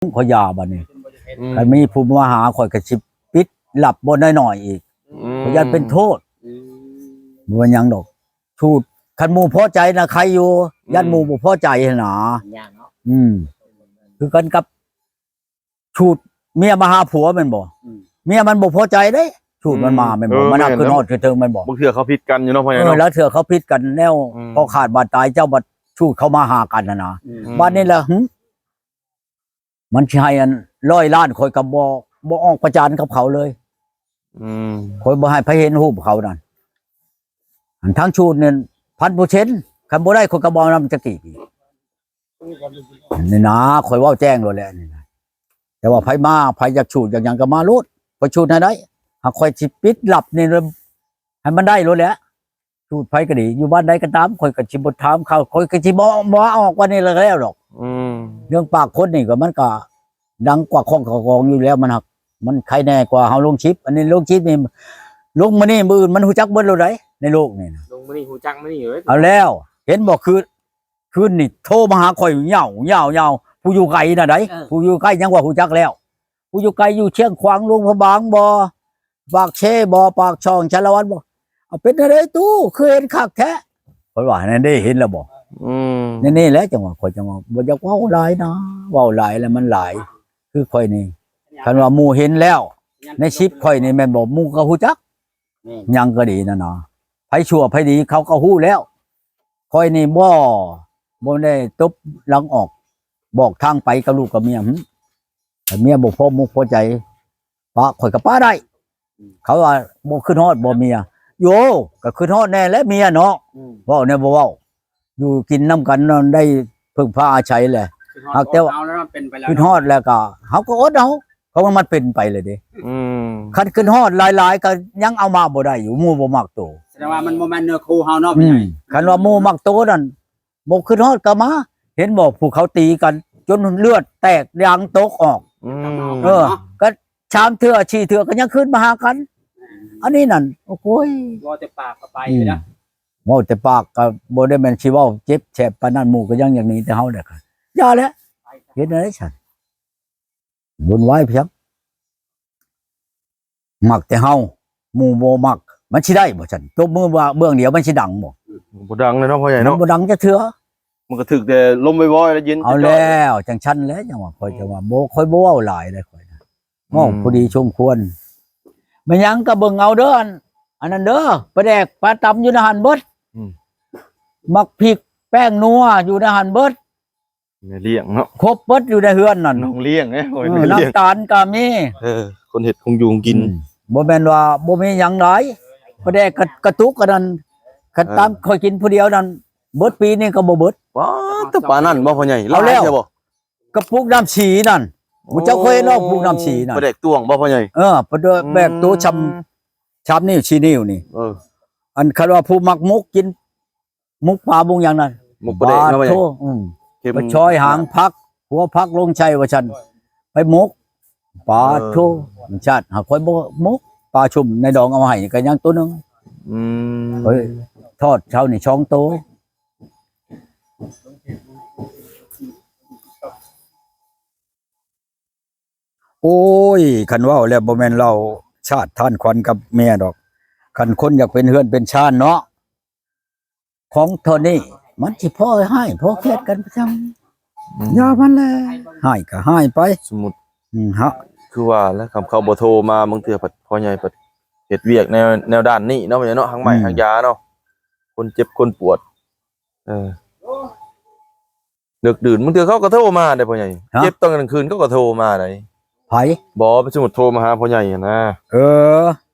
ຂໍຢາບາດນີ້. ອືມ ຄັນມີຜູ້ມາຫາຂ້ອຍກໍຊິປິດລັບບໍ່ນ້ອຍໆອີກ ອືມ ຂ້ອຍຢ້ານເປັນໂທດ. ອືມ ບໍ່ແມ່ນຫຍັງດອກ ສູດ ຄັນໝູ່ພໍໃຈນະໄຄຢູ່ ອືມ ຢ້ານໝູ່ບໍ່ພໍໃຈຫັ້ນນະ. ຍາກເນາະ. ອືມ ຄືກັນກັບສູດເມຍມາຫາຜົວແມ່ນບໍ່? ອືມ ເມຍມັນບໍ່ພໍໃຈເດ້ ສູດມັນມາ ອືມ ແມ່ນບໍ່? ເອີ ມັນຫາກ ແມ່ນ ຂຶ້ນຮອດຄືເທິງແມ່ນບໍ່? ບາງເທື່ອເຂົາຜິດກັນຢູ່ເນາະ ພໍ່ໃຫຍ່ ເອີ ເນາະ ລາວເທື່ອເຂົາຜິດກັນແລ້ວ ອືມ ພໍຂາດບາດຕາຍ ເຈົ້າບັດສູດເຂົາມາຫາກັນຫັ້ນນະ. ອືມ ບາດນີ້ລະ ຫຶ ມັນຊິໃຫ້ອັນຮ້ອຍລ້ານ ຂ້ອຍກໍບໍ່ ບໍ່ອອກປະຈານກັບເຂົາເລີຍ. ອືມ ຂ້ອຍບໍ່ໃຫ້ໃຜເຫັນຮູບເຂົານັ້ນ. ອັນທາງສູດນີ້ພັນເປີເຊັນ ຄັນບໍ່ໄດ້ຂ້ອຍກໍບໍ່ເອົານຳຈັກກີບ. ນີ້ນະ ຂ້ອຍເວົ້າແຈ້ງໂລດແຫຼະນີ້ນະ. ແຕ່ວ່າໃຜມາ ໃຜຢາກສູດຢາກຫຍັງກໍມາໂລດ ຂ້ອຍສູດໃຫ້ໄດ້. ຫາກຂ້ອຍຊິປິດລັບນີ້ ໃຫ້ມັນໄດ້ໂລດແຫຼະ. ສູດໃຜກໍດີ ຢູ່ບ້ານໃດກໍຕາມ ຂ້ອຍກໍຊິບໍ່ຖາມຂ່າວ ຂ້ອຍກໍຊິບໍ່ ບໍ່ອອກວ່ານີ້ແລ້ວດອກ. ອືມ ເລື່ອງປາກຄົນນີ້ກໍ ມັນກໍດັງກວ່າຂອງເຂົາຂອງຢູ່ແລ້ວ ມັນຫາກ ມັນໄຄແນ່ກວ່າເຮົາລົງຄລິບ. ອັນນີ້ລົງຄລິບນີ້ ລົງມື້ນີ້ມື້ອື່ນມັນຮູ້ຈັກເບິດໂລດໃດ໋ ໃນໂລກນີ້ນະ. ລົງມື້ນີ້ຮູ້ຈັກມື້ນີ້ເລີຍ. ເອົາແລ້ວ ເຫັນບໍ່ ຄື ຄືນນີ້ໂທມາຫາຂ້ອຍຍາວໆໆ ຜູ້ຢູ່ໄກນະໃດ໋. ເອີ ຜູ້ຢູ່ໃກ້ຍັງວ່າຮູ້ຈັກແລ້ວ ຜູ້ຢູ່ໄກຢູ່ຊຽງຂວາງ ຫຼວງພະບາງບໍ ປາກເຊບໍ ປາກຊ່ອງ ສາລະວັນບໍ ເອົາ ເປັນແນວໃດຕູ້ ຄືເຫັນຄັກແທ້ ຂ້ອຍວ່າ. ນັ້ນເດ້ ເຫັນແລ້ວບໍ? ອືມ ນີ້ໆແຫຼະ ຈັ່ງວ່າ ຂ້ອຍຈັ່ງວ່າບໍ່ຢາກເວົ້າຫຼາຍນະ ເວົ້າຫຼາຍແລ້ວມັນຫຼາຍ. ຄືຂ້ອຍນີ້ ຄັນວ່າໝູ່ເຫັນແລ້ວ ໃນຄລິບຂ້ອຍນີ້ແມ່ນບໍ່ ໝູ່ກໍຮູ້ຈັກ. ແມ່ນ ຫຍັງກໍດີນັ້ນນະ ໃຜຊົ່ວໃຜດີເຂົາກໍຮູ້ແລ້ວ. ຂ້ອຍນີ້ບໍ່ ບໍ່ໄດ້ຕົບຫຼັງອອກ ບອກທາງໄປກັບລູກກັບເມຍ. ຫຶ ຖ້າເມຍບໍ່ພໍອົກພໍໃຈ ປະ ຂ້ອຍກໍປະໄດ້. ອືມ ເຂົາວ່າບໍ່ຄິດຮອດບໍ່ເມຍ? ໂຢ ກໍຄິດຮອດແດ່ແຫຼະເມຍເນາະ. ອືມ ເວົ້າແດ່ບໍ່ເວົ້າ ຢູ່ກິນນຳກັນນອນໄດ້ເພິ່ງພາອາໄສແຫຼະ. ຫາກແຕ່ວ່າ ເຮົາແລ້ວເນາະ ເປັນໄປແລ້ວ ຄິດຮອດແລ້ວກໍເຮົາກໍອົດເອົາ ເພາະວ່າມັນເປັນໄປແລ້ວເດ້. ອືມ ຄັນຄິດຮອດຫຼາຍໆກໍຍັງເອົາມາບໍ່ໄດ້ຢູ່ ໝູ່ບໍ່ມັກໂຕ. ສະແດງວ່າມັນບໍ່ແມ່ນເນື້ອຄູ່ເຮົາເນາະ. ອືມ ຄັນວ່າໝູ່ມັກໂຕນັ້ນ ບໍ່ຄິດຮອດກໍມາ. ເຫັນບໍ່ ຜູ້ເຂົາຕີກັນຈົນເລືອດແຕກຢາງຕົກອອກ. ອືມ ເອີ ກໍສາມເທື່ອສີ່ເທື່ອກໍຍັງຄືນມາຫາກັນ. ອັນນີ້ນັ້ນ ໂອ້ຍ ເວົ້າແຕ່ປາກກໍໄປ ອືມ ແລ້ວ ເວົ້າແຕ່ປາກກໍບໍ່ໄດ້ແມ່ນຊິເວົ້າເຈັບແສບປານນັ້ນ. ໝູ່ກໍຍັງຢາກໜີແຕ່ເຮົາແຫຼະ. ຢ່າແຫຼະ ເຮັດແນວໃດຊັ້ນ? ວຸ້ນວາຍພຽງ ມັກແຕ່ເຮົາ ໝູ່ບໍ່ມັກ ມັນຊິໄດ້ບໍ່ຊັ້ນ? ຕົບມືວ່າເບື້ອງດຽວມັນຊິດັງບໍ່? ບໍ່ດັງເລີຍເນາະ ພໍ່ໃຫຍ່ເນາະ. ມັນບໍ່ດັງຈັກເທື່ອ ມັນກໍຖືກແຕ່ລົມວອຍໆ ແລ້ວເຢັນ. ເອົາແລ້ວ ຈັ່ງຊັ້ນແຫຼະ ຈັ່ງວ່າຂ້ອຍ ອືມ ຈັ່ງວ່າບໍ່ ຂ້ອຍບໍ່ເວົ້າຫຼາຍເລີຍຂ້ອຍນະ. ອືມ ເວົ້າພໍດີສົມຄວນ. ແມ່ນຫຍັງກໍເບິ່ງເອົາເດີ້ ອັນ ອັນນັ້ນເດີ້ ປາແດກປາຕຳຢູ່ໃນຫັ້ນເບິດ. ອືມ ໝາກພິກແປ້ງນົວຢູ່ໃນຫັ້ນເບິດ. ແມ່ລ້ຽງເນາະ ຄົບເບິດຢູ່ໃນເຮືອນນັ້ນ ນ້ອງລ້ຽງເດ້. ເອີ ນ້ຳຕານກໍມີ. ເອີ ຄົນເຮັດຄົງຢູ່ຄົງກິນ. ອືມ ບໍ່ແມ່ນວ່າບໍ່ມີຫຍັງຫຼາຍ ປາແດກກະ ກະຕຸກອັນນັ້ນ. ຄັນ ເອີ ຕາມຂ້ອຍກິນຜູ້ດຽວນັ້ນ ເບິດປີນີ້ກໍບໍ່ເບິດ. ປາດ ແຕ່ປານນັ້ນບໍ່ ພໍ່ໃຫຍ່? ເອົາແລ້ວ ຫຼາຍແທ້ບໍ່? ກະປຸກນ້ຳສີນັ້ນ ໂອ້ ບໍ່ ເຈົ້າເຄີຍເຫັນບໍ່ ປຸກນ້ຳສີນັ້ນ? ປາແດກຕວງບໍ່ ພໍ່ໃຫຍ່? ເອີ ປາແດກ ອືມ ແບກໂຕຊ່ຳ ຊ່ຳນິ້ວສີ່ນິ້ວນີ້. ເອີ ອັນຄັນວ່າຜູ້ມັກໝົກກິນ ໝົກປາໝົກຫຍັງນັ້ນ ໝົກປາແດກເນາະ ບາດໂທ ອືມ ເຄັມ ປາຊອຍຫາງຜັກ ຫົວຜັກລົງໃສ່ວ່າຊັ້ນ ໄປໝົກ ປາ ເອີ ໂທ ມັນຊາດ. ຫາກຂ້ອຍບໍ່ໝົກ ປາຊຸ່ມໃນດອງເອົາໃຫ້ກໍຍັງໂຕໜຶ່ງ. ອືມ ຂ້ອຍທອດເຊົ້ານີ້ສອງໂຕ. ໂອ້ຍ ຄັນເວົ້າແລ້ວບໍ່ແມ່ນເລົ່າຊາດທານຂວັນກັບເມຍດອກ. ຄັນຄົນຢາກເປັນເຮືອນເປັນຊານເນາະ ຂອງເທົ່ານີ້ມັນຊິພໍຮ້າຍພໍແຄດກັນໄປຊັ້ນ. ອືມ ຢ່າມັນແຫຼະ ຮ້າຍກໍຮ້າຍໄປ. ສົມມຸດ ອືມ ຮະ ຄືວ່າແຫຼະ ຄັນເຂົາບໍ່ໂທມາ ບາງເທື່ອພັດພໍ່ໃຫຍ່ພັດເຮັດວຽກແນວ ແນວດ້ານນີ້ເນາະ ແມ່ນເນາະ ທາງໄມ້ ອືມ ທາງຢາເນາະ ຄົນເຈັບຄົນປວດ. ເອີ ເລິກດື່ນ ບາງເທື່ອເຂົາກໍໂທມາໄດ໋ພໍ່ໃຫຍ່. ຮະ ເຈັບຕອນກາງຄືນເຂົາກໍໂທມາໄດ໋. ໃຜ? ບໍ່ ສົມມຸດໂທມາຫາພໍ່ໃຫຍ່ຫັ້ນນະ. ເອີ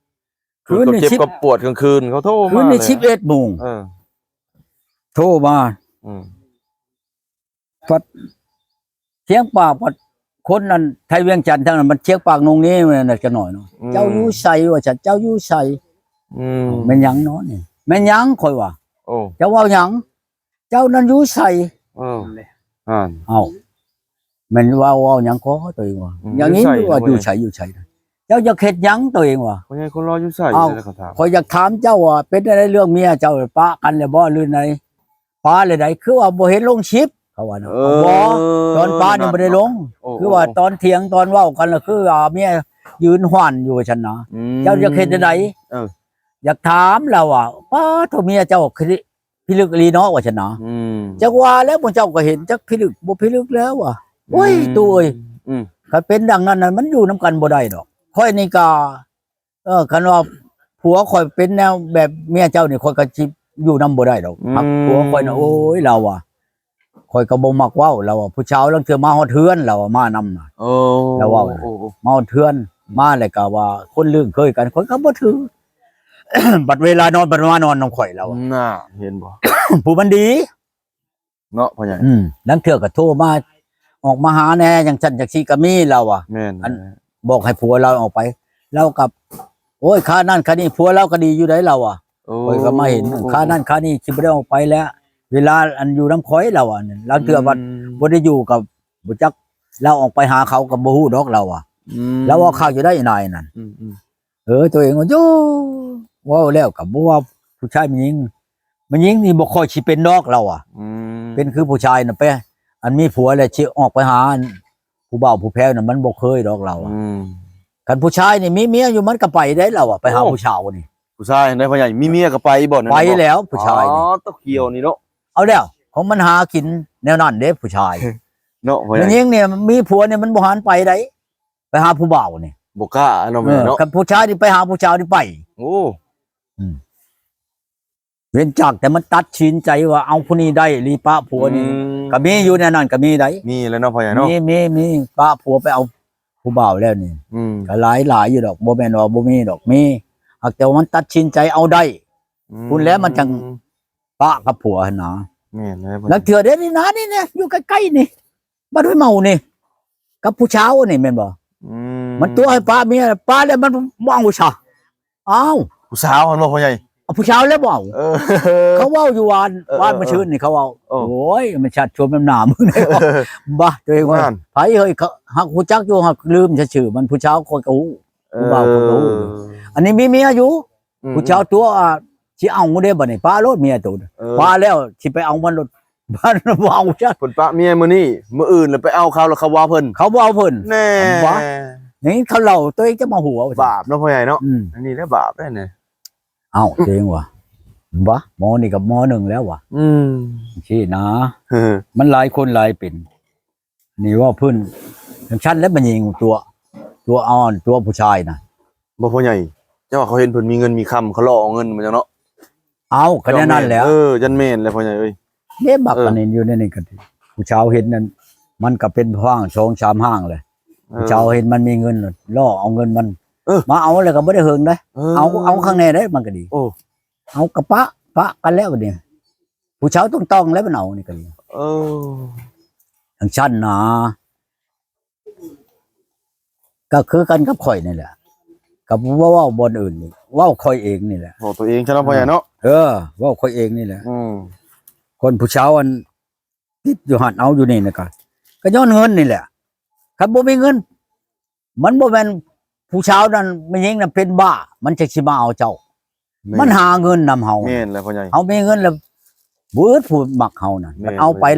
ຄືນນີ້ ເຂົາເຈັບ ສິບ ເຂົາປວດກາງຄືນ ເຂົາໂທມາ ຄືນນີ້ ແລ້ວ ສິບເອັດໂມງ ເອີ ໂທມາ. ອືມ ພັດ ຊຽງປາກ ພັດຄົນນັ້ນ ໄທວຽງຈັນທາງນັ້ນ ມັນຊຽງປາກນົງນີ້ ນັ້ນຈັກໜ້ອຍເນາະ. ອືມ ເຈົ້າຢູ່ໃສວ່າຊັ້ນ ເຈົ້າຢູ່ໃສ? ອືມ ແມ່ນຫຍັງເນາະນີ້ ແມ່ນຫຍັງ ຂ້ອຍວ່າ. ໂອ້ ເຈົ້າເວົ້າຫຍັງ? ເຈົ້ານັ້ນຢູ່ໃສ? ເອີ ຫັ້ນແຫຼະ ຫັ້ນ ເອົ້າ ແມ່ນວ່າເວົ້າຫຍັງກໍຕົວເອງວ່າ ອືມ ຢ່າງນີ້ ຢູ່ໃສ ວ່າຢູ່ໃສ ຢູ່ໃສ ເຈົ້າຢາກເຮັດຫຍັງຕົວເອງວ່າ ພໍ່ໃຫຍ່ຄົນລາວຢູ່ໃສ? ເອົ້າ ແລ້ວກໍຖາມ ຂ້ອຍຢາກຖາມເຈົ້າວ່າ ເປັນຈັ່ງໃດເລື່ອງເມຍເຈົ້າ ປະກັນແລ້ວບໍ່ ຫຼືໃດ? ປະແລ້ວໃດ ຄືວ່າບໍ່ເຫັນລົງຄລິບ ເຂົາວ່ານະ. ເອີ ບໍ່ ຕອນປ້ານີ້ບໍ່ໄດ້ລົງ ໂອ້ ຄືວ່າ ໂອ້ ຕອນຖຽງຕອນເວົ້າກັນລະ ຄືວ່າເມຍຢືນຫວັ່ນຢູ່ວ່າຊັ້ນນະ. ອືມ ເຈົ້າຢາກເຮັດແນວໃດ? ເອີ ຢາກຖາມລາວວ່າ ປ້າໂທ້ ເມຍເຈົ້າພິລຶກອີ່ຫຼີເນາະ ວ່າຊັ້ນນະ. ອືມ ຈັກວ່າແລ້ວ ໝູ່ເຈົ້າກໍເຫັນ ຈັກພິລຶກບໍ່ພິລຶກແລ້ວວ່າ. ໂອ້ຍ ອືມ ຕູ້ເອີຍ ອືມ ຄັນເປັນດັ່ງນັ້ນນະ ມັນຢູ່ນຳກັນບໍ່ໄດ້ດອກ. ຂ້ອຍນີ້ກໍ ເອີ ຄັນວ່າຜົວຂ້ອຍເປັນແນວແບບເມຍເຈົ້ານີ້ ຂ້ອຍກໍຊິຢູ່ນຳບໍ່ໄດ້ດອກ. ອືມ ຜັກຜົວຂ້ອຍນະ ໂອ້ຍ ລາວວ່າ ຂ້ອຍກໍບໍ່ມັກເວົ້າ ລາວວ່າ ຜູ້ສາວລາງເທື່ອມາຮອດເຮືອນ ລາວວ່າ ມານຳນະ. ໂອ້ ລາວເວົ້ານະ ໂອ້ ໂອ້ ມາຮອດເຮືອນ ມາແລ້ວກໍວ່າຄົນລຶ້ງເຄີຍກັນ ຂ້ອຍກໍບໍ່ຖື. ບັດເວລານອນ ບັດມານອນນຳຂ້ອຍ ລາວວ່າ ນ່າ ເຫັນບໍ່ ຜູ້ມັນດີ ເນາະ ພໍ່ໃຫຍ່. ອືມ ລາງເທື່ອກໍໂທມາ ອອກມາຫາແດ່ ຈັ່ງຊັ້ນຈັ່ງຊີ້ກໍມີ ລາວວ່າ. ແມ່ນ ອັນ ແມ່ນ ບອກໃຫ້ຜົວລາວອອກໄປ ລາວກໍ ໂອ້ຍ ຄ່ານັ້ນຄ່ານີ້ ຜົວລາວກໍດີຢູ່ໃດ ລາວວ່າ. ໂອ້ ຂ້ອຍກໍມາເຫັນ ໂອ້ ຄ່ານັ້ນຄ່ານີ້ ຊິບໍ່ໄດ້ອອກໄປແລ້ວ ເວລາອັນຢູ່ນຳຂ້ອຍ ລາວວ່າ. ລາງເທື່ອ ອືມ ບັດບໍ່ໄດ້ຢູ່ກໍບໍ່ຈັກ ລາວອອກໄປຫາເຂົາກໍບໍ່ຮູ້ດອກ ລາວວ່າ. ອືມ ລາວເວົ້າຄັກຢູ່ໃດນາຍນັ້ນ. ອືມໆ ເອີ ຕົວເອງວ່າ ໂຢ ເວົ້າແລ້ວກໍບໍ່ວ່າຜູ້ຊາຍແມ່ນຍິງ ແມ່ນຍິງນີ້ບໍ່ຄ່ອຍຊິເປັນດອກ ລາວວ່າ. ອືມ ເປັນຄືຜູ້ຊາຍນະ ໄປ ອັນມີຜົວແລ້ວຊິອອກໄປຫາ ອັນ ຜູ້ບ່າວຜູ້ແພ້ວນະ ມັນບໍ່ເຄີຍດອກ ລາວວ່າ. ອືມ ຄັນຜູ້ຊາຍນີ້ມີເມຍຢູ່ ມັນກໍໄປໄດ້ ລາວວ່າ ໄປຫາ ໂອ້ ຜູ້ສາວນີ້. ຜູ້ຊາຍໄດ້ ພໍ່ໃຫຍ່ ມີເມຍກໍໄປບໍ່? ໄປແລ້ວ ຜູ້ຊາຍນີ້. ອໍ ຕົກຂຽວນີ້ເນາະ. ເອົາແລ້ວ ຂອງມັນຫາກິນແນວນັ້ນເດ້ ຜູ້ຊາຍ ເນາະ ພໍ່ໃຫຍ່. ແມ່ນຍິງນີ້ມີຜົວນີ້ ມັນບໍ່ຫັນໄປໃດ ໄປຫາຜູ້ບ່າວນີ້ ບໍ່ກ້າເນາະ ເອີ ແມ່ເນາະ. ຄັນຜູ້ຊາຍນີ້ໄປຫາຜູ້ສາວນີ້ໄປ. ໂອ້ ອືມ ເວັ້ນຈາກແຕ່ມັນຕັດສິນໃຈວ່າເອົາຜູ້ນີ້ໄດ້ອີ່ຫຼີ ປະຜົວນີ້. ອືມ ກໍມີຢູ່ໃນນັ້ນ ກໍມີໃດ. ມີແລ້ວເນາະ ພໍ່ໃຫຍ່ເນາະ. ມີ ມີ ມີ ປະຜົວໄປເອົາຜູ້ບ່າວແລ້ວນີ້. ອືມ ກໍຫຼາຍ ຫຼາຍຢູ່ດອກ ບໍ່ແມ່ນວ່າບໍ່ມີດອກ ມີ ຫາກແຕ່ວ່າມັນຕັດສິນໃຈເອົາໄດ້. ອືມ ພຸ້ນແຫຼະ ມັນຈັ່ງປະກັບຜົວຫັ້ນນະ. ແມ່ນແລ້ວ ລາງເທື່ອເດ້ ນີ້ນະ ນີ້ນະ ຢູ່ໃກ້ໆນີ້ ບ້ານຫ້ວຍເມົານີ້ ກັບຜູ້ສາວນີ້ ແມ່ນບໍ່? ອືມ ມັນຕົວະໃຫ້ປະເມຍ ປະແລ້ວມັນບໍ່ເອົາຊະ. ອ້າວ ຜູ້ສາວຫັ້ນບໍ່ ພໍ່ໃຫຍ່? ເອົາ ຜູ້ສາວແລ້ວບໍ່ເອົາ. ເອີ ເຂົາເວົ້າຢູ່ວານ ເອີ ວານ ເອີ ມື້ຊືນນີ້ເຂົາເວົ້າ. ເອີ ໂອ້ຍ ມັນຊັດຊວມນຳໜ້າມຶງເດ້. ເອີ ບາ ຕົວເອງວ່າ ບ້ານ ໃຜເຮີ້ຍ ເຂົາ ຫາກຮູ້ຈັກຢູ່ ຫາກລືມຊື່ໆ ມັນ ຜູ້ສາວຂ້ອຍກໍຮູ້ ເອີ ຜູ້ບ່າວຂ້ອຍກໍຮູ້. ເອີ ອັນນີ້ມີເມຍຢູ່ ອືມ ຜູ້ສາວຕົວະ ຊິເອົາເດ້ ບັດນີ້ປະໂລດເມຍໂຕ. ເອີ ປະແລ້ວຊິໄປເອົາມັນໂລດ ບ້ານເວົ້າຊະ ເພິ່ນປະເມຍມື້ນີ້ ມື້ອື່ນລະໄປເອົາເຂົາ ລະເຂົາບໍ່ເອົາເພິ່ນ ເຂົາບໍ່ເອົາເພິ່ນ. ແນ່ ເຫັນບໍ່? ຢ່າງນີ້ເຂົາເລົ່າ ຕົວເອງຈະມາຫົວ. ບາບເນາະ ພໍ່ໃຫຍ່ເນາະ. ອືມ ອັນນີ້ແຫຼະບາບເດ້ນີ້. ເອົ້າ ເຈັງວ່າ ບໍ່ ໝໍນີ້ກໍໝໍໜຶ່ງແລ້ວວ່າ. ອືມ ຊີ້ນະ ມັນຫຼາຍຄົນຫຼາຍເປັນ. ນີ້ເວົ້າພື້ນຈັ່ງຊັ້ນແຫຼະ ແມ່ນຍິງຕົວະ ຕົວະອ່ອນ ຕົວະຜູ້ຊາຍນະ. ບໍ່ ພໍ່ໃຫຍ່ ເຈົ້າວ່າເຂົາເຫັນເພິ່ນມີເງິນມີຄຳ ເຂົາຫຼອກເອົາເງິນມາຈັ່ງເນາະ. ເອົ້າ ກໍແນວນັ້ນແຫຼະ. ເອີ ຈັ່ງແມ່ນແຫຼະ ພໍ່ໃຫຍ່ເອີຍ. ເດ້ບັກ ເອີ ອັນນີ້ຢູ່ໃນນີ້ກໍ ຜູ້ສາວເຫັນນັ້ນ ມັນກໍເປັນຫ້າງ ສອງສາມຫ້າງແຫຼະ. ເອີ ຜູ້ສາວເຫັນມັນມີເງິນ ຫຼອກເອົາເງິນມັນ ເອີ ມາເອົາແລ້ວກໍບໍ່ໄດ້ເຫິງເດ້. ເອີ ເອົາ ເອົາຂ້າງແນ່ເດ້ ມັນກໍດີ. ໂອ້ ເອົາກະປະ ປະກັນແລ້ວບັດນີ້ ຜູ້ສາວຕ້ອງໆແລ້ວມັນເອົານີ້ກໍດີ. ເອີ ຈັ່ງຊັ້ນນະ. ກໍຄືກັນກັບຂ້ອຍນີ້ແຫຼະ ກໍບໍ່ເວົ້າບ່ອນອື່ນນີ້ ເວົ້າຂ້ອຍເອງນີ້ແຫຼະ. ເວົ້າຕົວເອງຊະເນາະ ພໍ່ໃຫຍ່ເນາະ. ເອີ ເວົ້າຂ້ອຍເອງນີ້ແຫຼະ. ອືມ ຄົນຜູ້ສາວອັນຕິດຢູ່ຫັ້ນ ເອົາຢູ່ນີ້ນະ ກໍ ກໍຍ້ອນເງິນນີ້ແຫຼະ. ຄັນບໍ່ມີເງິນ ມັນບໍ່ແມ່ນຜູ້ສາວນັ້ນ ແມ່ຍິງນັ້ນເປັນບ້າ ມັນຈັ່ງຊິມາເອົາເຈົ້າ. ແມ່ນ ມັນຫາເງິນນຳເຮົາ. ແມ່ນແຫຼະພໍ່ໃຫຍ່. ເຮົາມີເງິນແລ້ວ ບໍ່ອຶດຜູ້ມັກເຮົານັ້ນ. ແມ່ນ ມັນເອົາໄປ